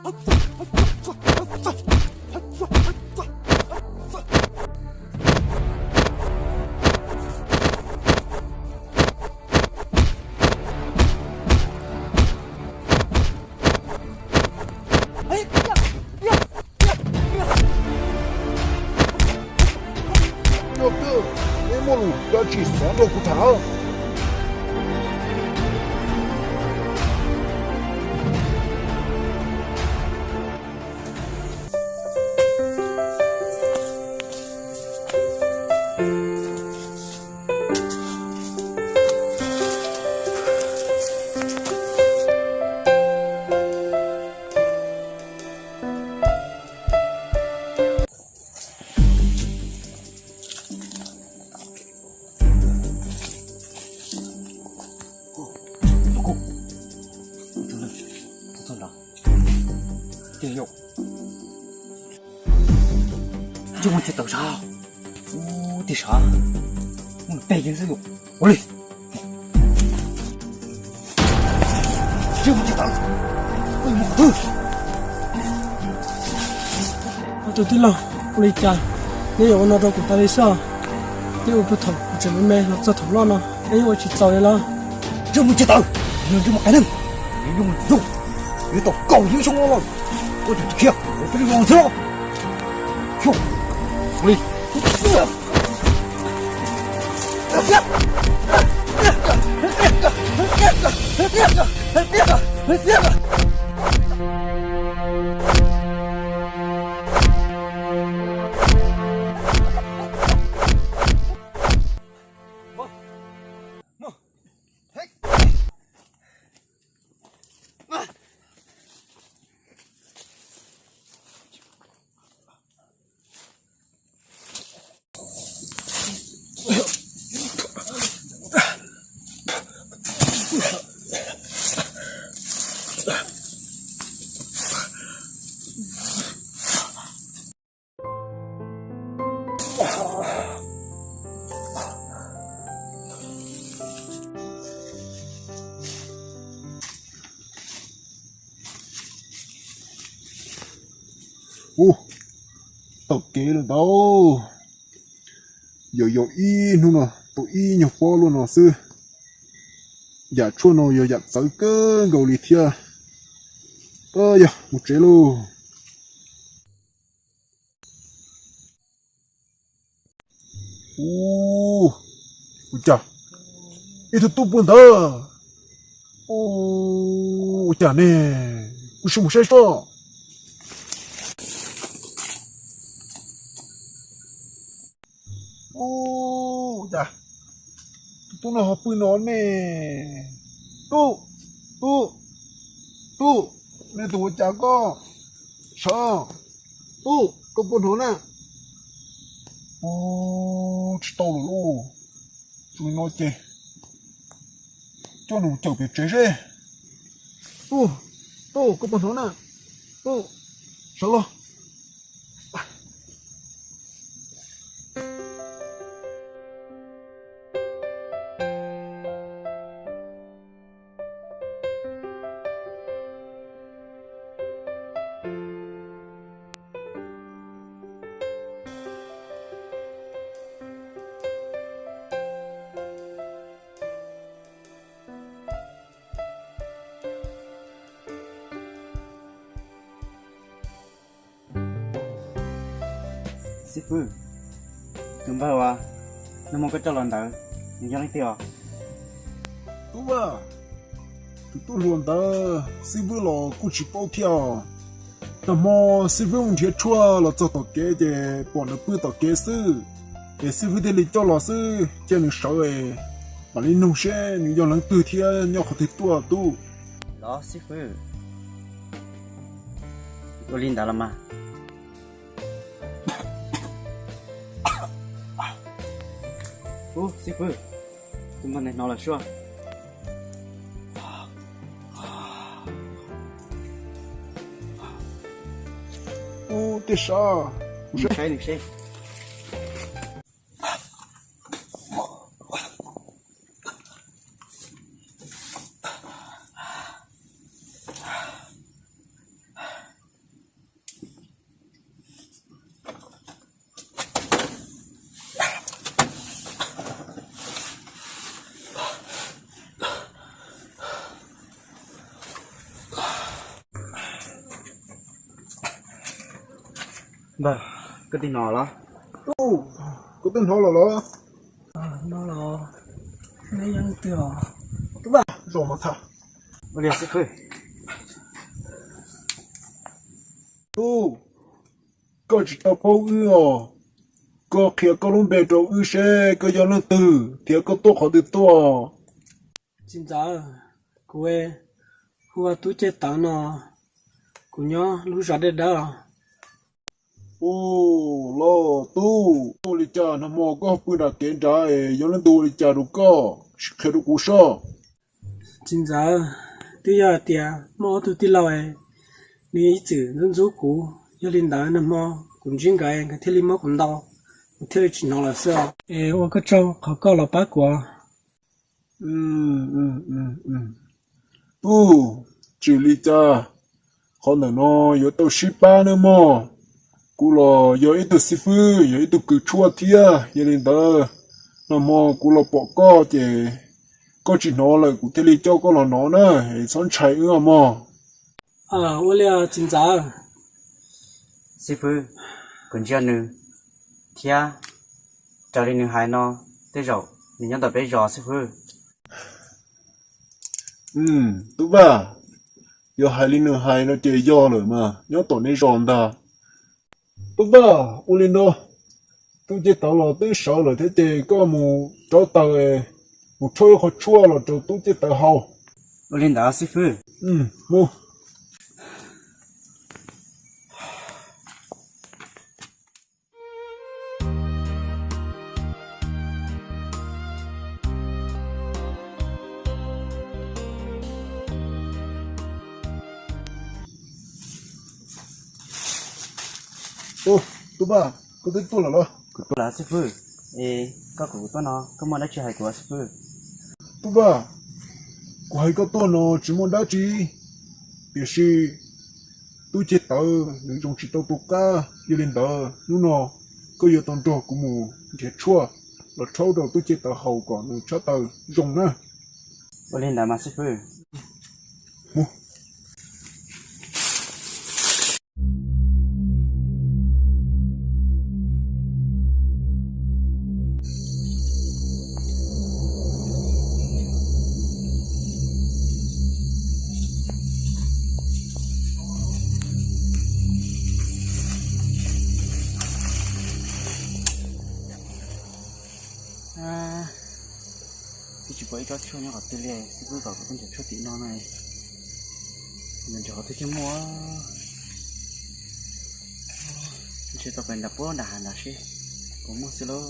Nyob twg, neb muaj lus dab tsi xav nrog kuv tham? Ces yog, ces mus tsis tawm sav, ub, tiag sav, mus pem yeej xwb yom. Ua li, ces mus tsis tawm, mus qhov twg? Tus tij laug, ua li cas neb yuav ua no rau kuv tas li xwb? Neb ua puag thaum kuv tseem me me los txog thaum loj no, neb yeej ua tsis txaus li los? Ntsej muag tsis tawv, yog ntsej muag qai neeg, yog ntsej muag zoo, yuav tau kaum yim xyoo no lawm, koj tseem tsis khiav, peb li los xwb. Xyov, li, Ub, tom kev lawm ntag. Yog yog ib hnub no tau ib nyuag pob luaj no xwb. Yam tshuaj no yog yam txawv kawg nkaus li thiab. Yog mus tsev lauj. Ub, ua cas ib tug tub puag ntawd? Ub, ua cas ne? Kuv sim mus saib soj. Ub, ua cas tus tub no ho pw no ne? Tub, tub, tub, nej tus ua cas koj? Sov, tub, koj puas hnov na? Ub, tsis tau lawm lauj. Tsis no ces coj nws cawm pem tsev seb. Tub, tub, koj puas hnov na? Tub, sawv los. Xib fwb, tus npawg uas nag hmo koj coj los ntawd, nws yog leej twg os? Tub a, tus tub hluas ntawd xib fwb los kuj tsis paub thiab os. Nag hmo xib fwb mus nrhiav tshuaj los txog tom kev ces pom nws pw tom kev xwb, es xib fwb thiaj li coj los xwb, cia nws sawv es mam li nug seb nws yog leej twg thiab nyob qhov twg tuaj tub. Los xib fwb, ua li ntawd los mas. Ub, xib fwb, tus npawg ntawd hnov lawm suab. Ub, tiag sav, kuv saib nws seb. Npawg, koj twb hnov los? Tub, koj twb hnov los los? Hnov los, neb yog leej twg os? Tub Vaj, zoo mas tham. Ua li xib hwb. Tub, koj tsis tau paub wb os. Koj qhia koj lub npe rau wb seb koj yog leej twg thiab koj tuaj qhov twg tuaj. Txiv ntxawm, kuv hu ua Tub Ceg Tawv no, kuv nyob lub zos Dej Dawb. Ua los tub, ua li cas nag hmo koj pw nram kev nrad es yog leej twg ua li cas rau koj, sim qhia rau kuv soj. Txiv ntxawm, twb yog hais tias muaj ob tug tij laug, nws ib txwm ntxub ntxub kuv, yog li ntawd nag hmo kuv ntsib nkawd nkawd thiaj li muab kuv ntaus, kuv thiaj li tsis hnov lawm xwb. Es ua koj tsaug qhov koj los pab kuv. Tub, tsis li cas, qhov ntawm no yuav tau sib pab nawb mog. Kuv los yog ib tug xib fwb, yog ib tug kws tshuaj thiab, yog li ntawd nag hmo kuv los pom koj ces koj tsis hnov lawm kuv thiaj li coj koj los no na, es txhob ntshai wb mog. Ua li txiv ntxawm. Xib fwb, kuv ntsia nws thiab, raws li nws hais no, tej zaum nws nyob ntawm peb zos xib fwb. Tub Vaj, yog hais li nws hais no ces yog lawm mas nyob tom nej zos ntag. Tub Vaj, ua li no, Tub Ceg Tawv los twb sawv lawm thiab ces koj mus rauv taws, mus rhaub ib qho tshuaj los rau Tub Ceg Tawv haus. Ua li ntawd xib fwb. Mus. Tub Vaj, koj twb tuaj lawm los? Kuv tuaj lawm xib fwb. Es koj kom kuv tuaj no koj muaj dab tsi hais kuv xib fwb? Tub Vaj, kuv hais koj tuaj no tsis muaj dab tsi, tiam sis Tub Ceg Tawv nws zoo tsis tau tus qab, yog li ntawd hnub no koj yuav tau nrog kuv mus nrhiav tshuaj los rhaub rau Tub Ceg Tawv haus kom nws tshaj tawm zoo na. Ua li ntawd mas xib fwb. Twb tsis pom ib tsob tshuaj nyob qhov twg li, xib fwb kom kuv tuaj nrhiav tshuaj tim no na. Nrhiav qhov twg thiaj muaj. Ntshe tau pem nram puab nram hav nrad seb puas muaj xwb lauj.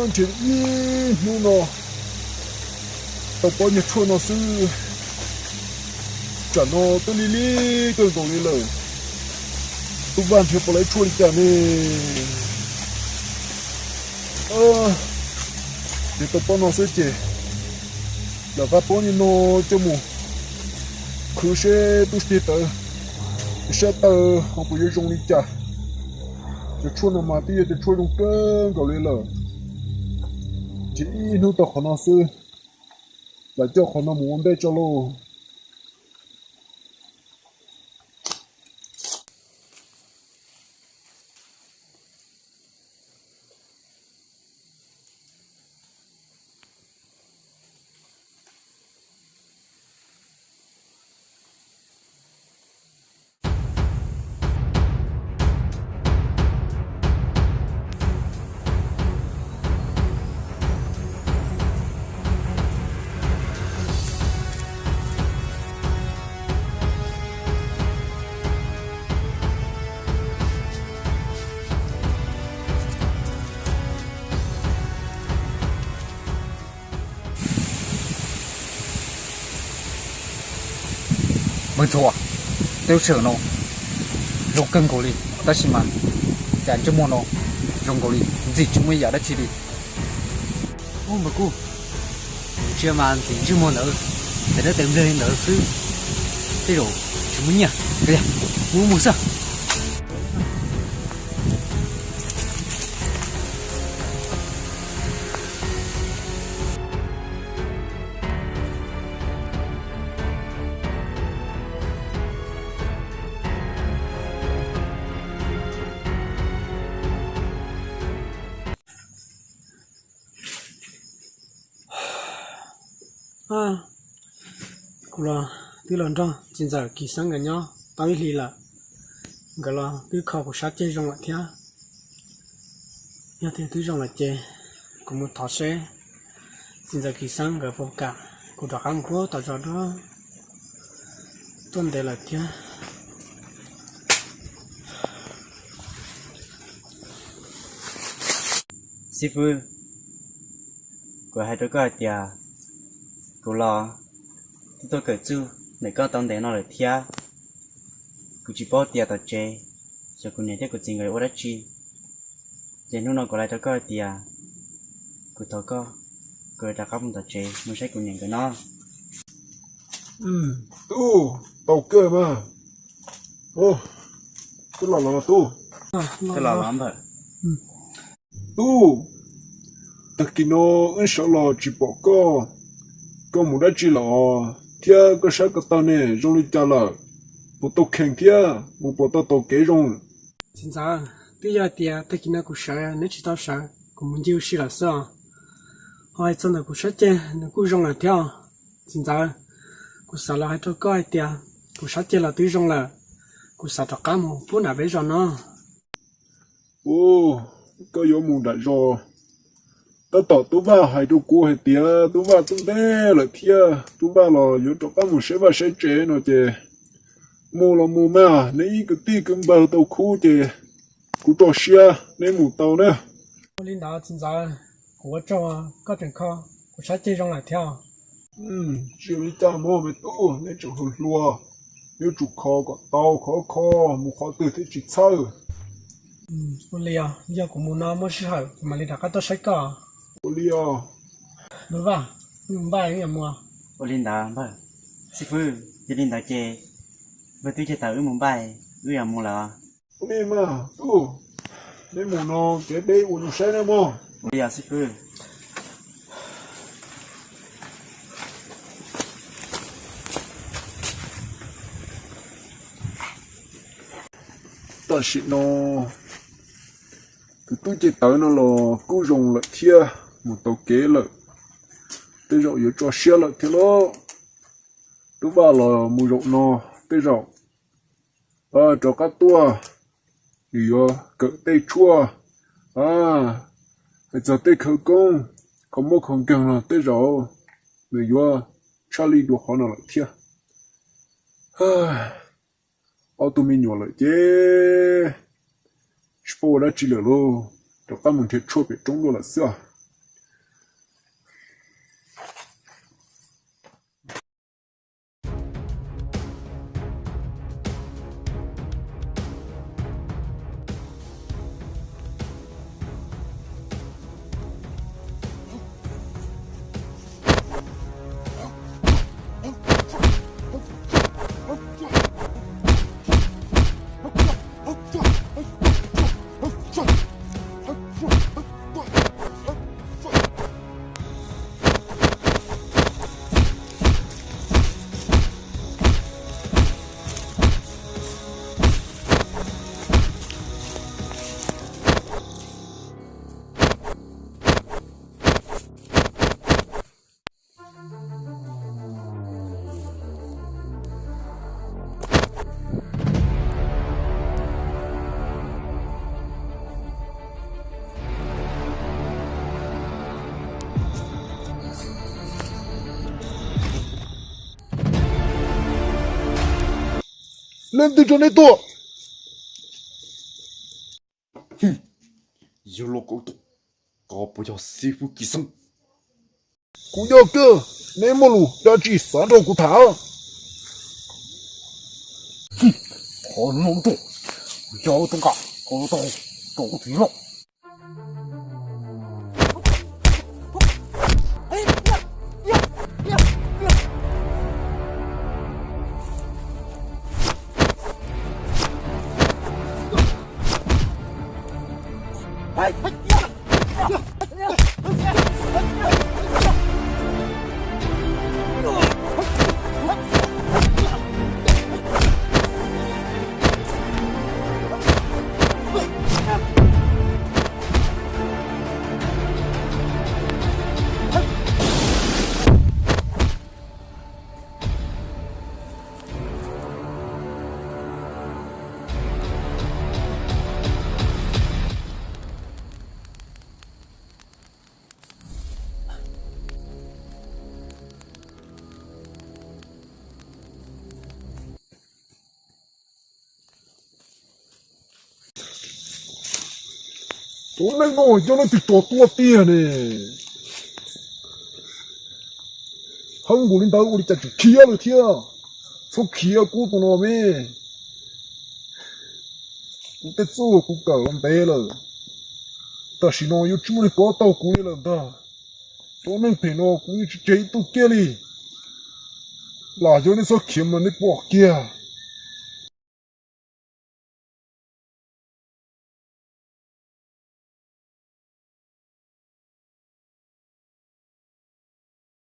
Ntshe ib hnub no tau pom nyuag tshuaj no xwb. Tsam no twb lig lig kawg nkaus li lawm. Tub Vaj nrhiav puas tau tshuaj li cas ne? Nrhiav tau pob no xwb ces lam vaj pob no coj mus khwv seb Tub Ceg Tawv sab taw ho puas yuav zoo li cas. Cov tshuaj no mas twb yog cov tshuaj zoo kawg nkaus li lawm. Nrhiav ib hnub tau qhov no xwb, lam coj qhov no mus ua ntej tso lauj. Npawg Ntxhuav, tej lub sij hawm no zoo kawg nkaus li, tab sis mas cas ntsej muag no zoo nkaus li ntxim tsis muaj ib yam dab tsi li. Ub, npawg Kuj, kuv ntsia mas ntxim ntsej muag ntawd Tes dawb tes nplej li ntawd xwb, tej zaum tsis muaj nyiaj, mus mus xwb. Kuv los twb los nrog txiv ntxawm Kis Xeeb nkawd nyob tau ib hlis lawm, nkawd los twb kho kuv sab ceg zoo lawm thiab. Yog tias twb zoo lawm ces kuv mus thov seb txiv ntxawm Kis Xeeb nkawd puas kam kuv rov qab mus puag tom zos dua tuaj ntev lawm thiab. Xib fwb, kuv hais rau koj hais tias kuv los twb tuaj kawm txuj ntawm koj tau ntev no lawm thiab. Kuv tsis paub tias tom tsev xyov kuv niam thiab kuv txiv nkawd ua dab tsi, ces hnub no kuv hais rau koj hais tias kuv thov koj, kuv rov qab mus tom tsev mus saib kuv niam nkawd no. Tub, tau kawg mas. Twb los los tub. Tub, tag kis no wb sawv los tsis pom koj, koj mus dab tsi lawm thiab koj sab ko taw ne zoo li cas lawm? Puas tau kheev thiab mus puas tau taug kev zoo? Txiv ntxawm, twb yog tias tag kis no kuv sawv neb tsis tau sawv, kuv mus ncig ua si lawm xwb os. Ho hais txog ntawm kuv sab ceg nws kuj zoo lawm thiab os. Txiv ntxawm, kuv xav los hais rau koj hais tias kuv sab ceg los twb zoo lawm, kuv xav rov qab mus puag nram peb zos no. Ua, koj yuav mus nram zos? Tab tom tub Vaj hais rau kuv hais tias tub Vaj tuaj ntev lawm thiab, tub Vaj los yuav rov qab mus saib vaj saib tsev no ces mus los mus mas, neb ib kwv tij kwv npawg tau khub ces kuv tso siab neb mus tau na. Ua li ntawd txiv ntxawm, kuv ua tsaug koj tseem kho kuv sab ceg zoo lawm thiab. Tsis ua li cas mog me tub, neb tseem hluas hluas, yuav tsum kho kom tau, kho kho mus qhov twg thiaj tsis txhawj. Ua li os, yog kuv mus no muaj sij hawm kuv mam li rov qab tuaj saib koj. Ua li os. Npawg Vaj, wb mus npaj wb yuav mus. Ua li ntawd npawg. Xib fwb, yog li ntawd ces npawg twb ceg tawm wb mus npaj, wb yuav mus lawm. Ua li mas tub, neb mus no kev deb ua zoo saib na mog. Ua li os xib fwb. Tam sim no tus tub ceg tawv no los kuj zoo lawm thiab, mus tau kev lawm, tej zaum yuav tso siab lawm thiab lauj. Tub Vaj los mus zaum no, tej zaum rov qab tuaj, nws yuav kawm tej tshuaj, hais txog tej khawv koob, kho mob kho nkeeg no tej zaum nws yuav tshaj lij dua qhov no lawm thiab. Ob tug me nyuam lawm ces tsis paub ua dab tsi lawm lauj, rov qab mus nrhiav tshuaj pem roob dua lawm xwb os. Leej twg tso neb tuaj? Yog los koj, koj puas yog xib fwb Kis Xeeb? Kuv yog kawg, neb muaj lus dab tsi xav nrog kuv tham? Qhov no tuaj, kuv yog tus nqa, koj tau rau kuv txiv loj. Cov neeg no yog leej twg tso tuaj tiag ne? Hawb nkaus li ntawd ua li cas tseem khiav lawm thiab? Txhob khiav kub tus no me. Kuv tej txuj kuv kawm los ntev lawm, tam sim no yuav tsis muaj neeg kov tau kuv li lawm ntag. Cov neeg phem no kuv yeej tsis tseg ib tug kiag li. Lam yog nej txhob khiav mas nej pom kiag.